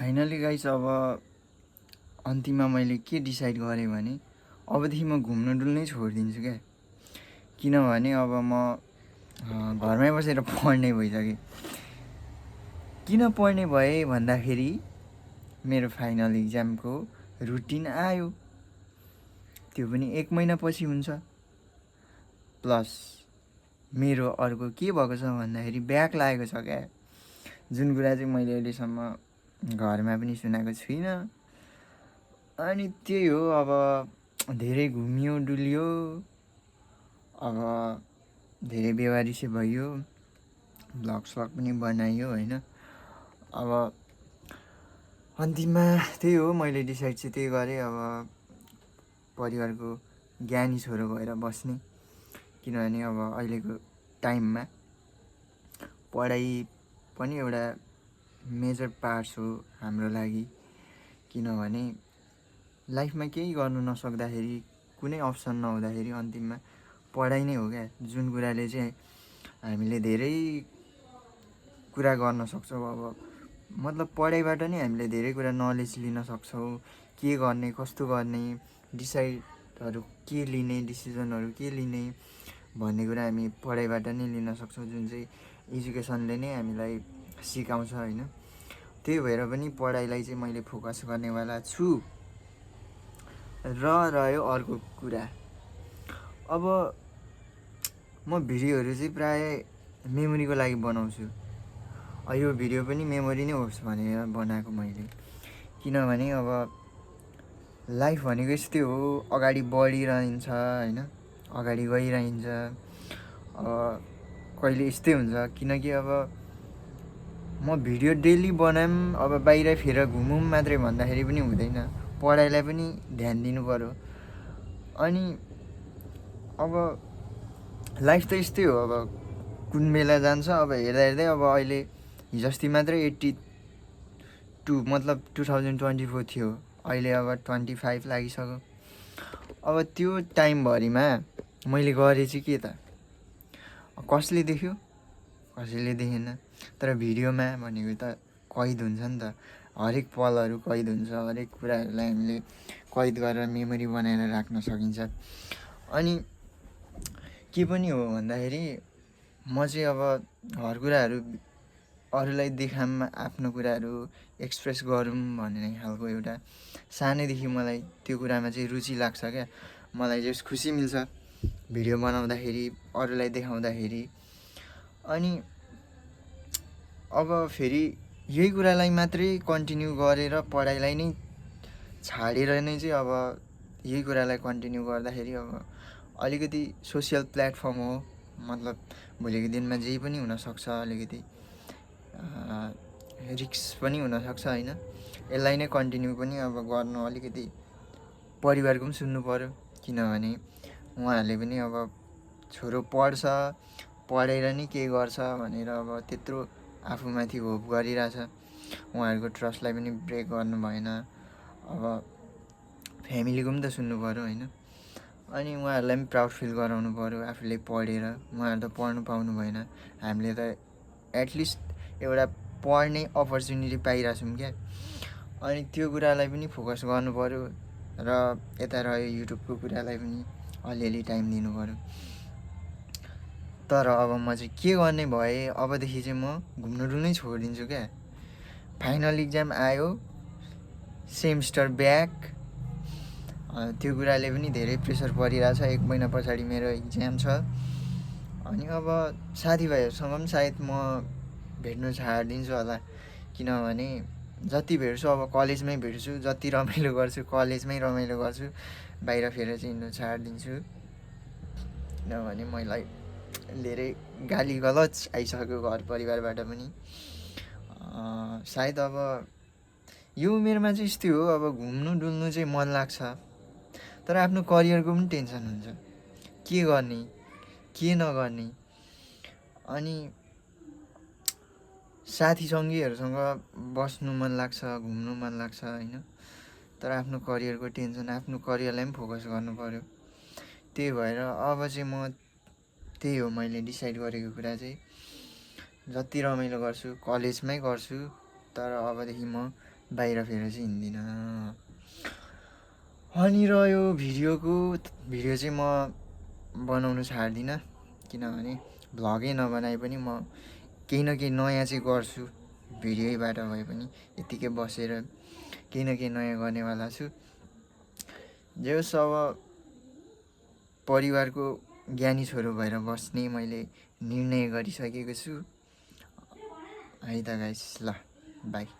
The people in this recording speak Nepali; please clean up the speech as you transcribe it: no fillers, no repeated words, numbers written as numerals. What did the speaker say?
फाइनली गाइस अब अन्तिममा मैले के डिसाइड गरेँ भने अबदेखि म घुम्नु डुल्नै छोडिदिन्छु क्या। किनभने अब म घरमै बसेर पढ्ने भइसकेँ। किन पढ्ने भएँ भन्दाखेरि मेरो फाइनल इक्जामको रुटिन आयो, त्यो पनि 1 महिनापछि हुन्छ। प्लस मेरो अर्को के भएको छ भन्दाखेरि ब्याक लागेको छ क्या, जुन कुरा चाहिँ मैले अहिलेसम्म घरमा पनि सुनाएको छुइनँ। अनि त्यही हो, अब धेरै घुमियो डुलियो, अब धेरै बेवारिसे भयो, ब्लग स्लग पनि बनाइयो होइन। अब अन्तिममा त्यही हो, मैले डिसाइड चाहिँ त्यही गरेँ, अब परिवारको ज्ञानी छोरो भएर बस्ने। किनभने अब अहिलेको टाइममा पढाइ पनि एउटा मेजर पार्ट्स हो हाम्रो लागि। किनभने लाइफमा केही गर्नु नसक्दाखेरि, कुनै अप्सन नहुँदाखेरि अन्तिममा पढाइ नै हो क्या, जुन कुराले चाहिँ हामीले धेरै कुरा गर्न सक्छौँ। अब मतलब पढाइबाट नै हामीले धेरै कुरा नलेज लिन सक्छौँ, के गर्ने कस्तो गर्ने, डिसाइडहरू के लिने, डिसिजनहरू के लिने भन्ने कुरा हामी पढाइबाट नै लिन सक्छौँ, जुन चाहिँ एजुकेसनले नै हामीलाई सिकाउँछ होइन। त्यही भएर पनि पढाइलाई चाहिँ मैले फोकस गर्नेवाला छु। र रह्यो अर्को कुरा, अब म भिडियोहरू चाहिँ प्रायः मेमोरीको लागि बनाउँछु। यो भिडियो पनि मेमोरी नै होस् भनेर बनाएको मैले। किनभने अब लाइफ भनेको यस्तै हो, अगाडि बढिरहन्छ होइन, अगाडि गइरहन्छ। अब कहिले यस्तै हुन्छ, किनकि अब म भिडियो डेली बनाऊँ, अब बाहिर फेर घुमौँ मात्रै भन्दाखेरि पनि हुँदैन, पढाइलाई पनि ध्यान दिनु पऱ्यो। अनि अब लाइफ त यस्तै हो, अब कुन बेला जान्छ अब हेर्दा हेर्दै। अब अहिले हिजोअस्ति मात्रै 82 मतलब 2024 थियो, अहिले अब 25 लागिसक्यो। अब त्यो टाइमभरिमा मैले गरेँ चाहिँ के त, कसले देख्यो कसैले देखेन, तर भिडियोमा भनेको त कैद हुन्छ नि त, हरेक पलहरू कैद हुन्छ, हरेक कुराहरूलाई हामीले कैद गरेर मेमोरी बनाएर राख्न सकिन्छ। अनि के पनि हो भन्दाखेरि म चाहिँ अब हर कुराहरू अरूलाई देखाऊँ, आफ्नो कुराहरू एक्सप्रेस गरौँ भन्ने खालको एउटा सानैदेखि मलाई त्यो कुरामा चाहिँ रुचि लाग्छ क्या। मलाई चाहिँ खुसी मिल्छ भिडियो बनाउँदाखेरि, अरूलाई देखाउँदाखेरि। अनि अब फेरि यही कुरालाई मात्रै कन्टिन्यू गरेर पढाइलाई नै छाडेर नै चाहिँ अब यही कुरालाई कन्टिन्यू गर्दाखेरि अब अलिकति सोसियल प्लेटफर्म हो, मतलब भोलिको दिनमा जेही पनि हुनसक्छ, अलिकति रिक्स पनि हुनसक्छ होइन। यसलाई नै कन्टिन्यू पनि अब गर्नु अलिकति परिवारको पनि सुन्नु पऱ्यो। किनभने उहाँहरूले पनि अब छोरो पढ्छ, पढेर नै के गर्छ भनेर अब त्यत्रो आफूमाथि होप गरिरहेछ। उहाँहरूको ट्रस्टलाई पनि ब्रेक गर्नु भएन। अब फ्यामिलीको पनि त सुन्नु पऱ्यो होइन। अनि उहाँहरूलाई पनि प्राउड फिल गराउनु पऱ्यो आफूले पढेर। उहाँहरू त पढ्नु पाउनु भएन, हामीले त एटलिस्ट एउटा पढ्ने अपर्च्युनिटी पाइरहेछौँ क्या। अनि त्यो कुरालाई पनि फोकस गर्नु पऱ्यो, र यता रह्यो युट्युबको कुरालाई पनि अलिअलि टाइम दिनु पऱ्यो। तर अब म चाहिँ के गर्ने भएँ, अबदेखि चाहिँ म घुम्नु डुल्नै छोडिदिन्छु क्या। फाइनल इक्जाम आयो, सेमिस्टर ब्याक, त्यो कुराले पनि धेरै प्रेसर परिरहेछ। 1 महिना पछाडि मेरो इक्जाम छ। अनि अब साथीभाइहरूसँग पनि सायद म भेट्नु छाडिदिन्छु होला। किनभने जति भेट्छु अब कलेजमै भेट्छु, जति रमाइलो गर्छु कलेजमै रमाइलो गर्छु, बाहिर फेर चाहिँ हिँड्नु छाडिदिन्छु। किनभने मलाई धेरै गाली गलौज आइसक्यो घर परिवारबाट पनि। सायद अब यो उमेरमा चाहिँ यस्तै हो, अब घुम्नु डुल्नु चाहिँ मन लाग्छ, तर आफ्नो करियरको पनि टेन्सन हुन्छ, के गर्ने के नगर्ने। अनि साथी सङ्गीहरूसँग बस्नु मन लाग्छ, घुम्नु मन लाग्छ होइन, तर आफ्नो करियरको टेन्सन, आफ्नो करियरलाई पनि फोकस गर्नु पऱ्यो। त्यही भएर अब चाहिँ म त्यही हो, मैले डिसाइड गरेको कुरा चाहिँ जति रमाइलो गर्छु कलेजमै गर्छु, तर अबदेखि म बाहिर फेर चाहिँ हिँड्दिनँ। अनि र यो भिडियो चाहिँ म बनाउनु छाड्दिनँ, किनभने भ्लगै नबनाए पनि म केही न केही नयाँ चाहिँ गर्छु। भिडियोबाट भए पनि यत्तिकै बसेर केही न केही नयाँ गर्नेवाला छु। जे होस्, अब परिवारको ज्ञानी छोरो भएर बस्ने मैले निर्णय गरिसकेको छु है त गाइस। ल बाई।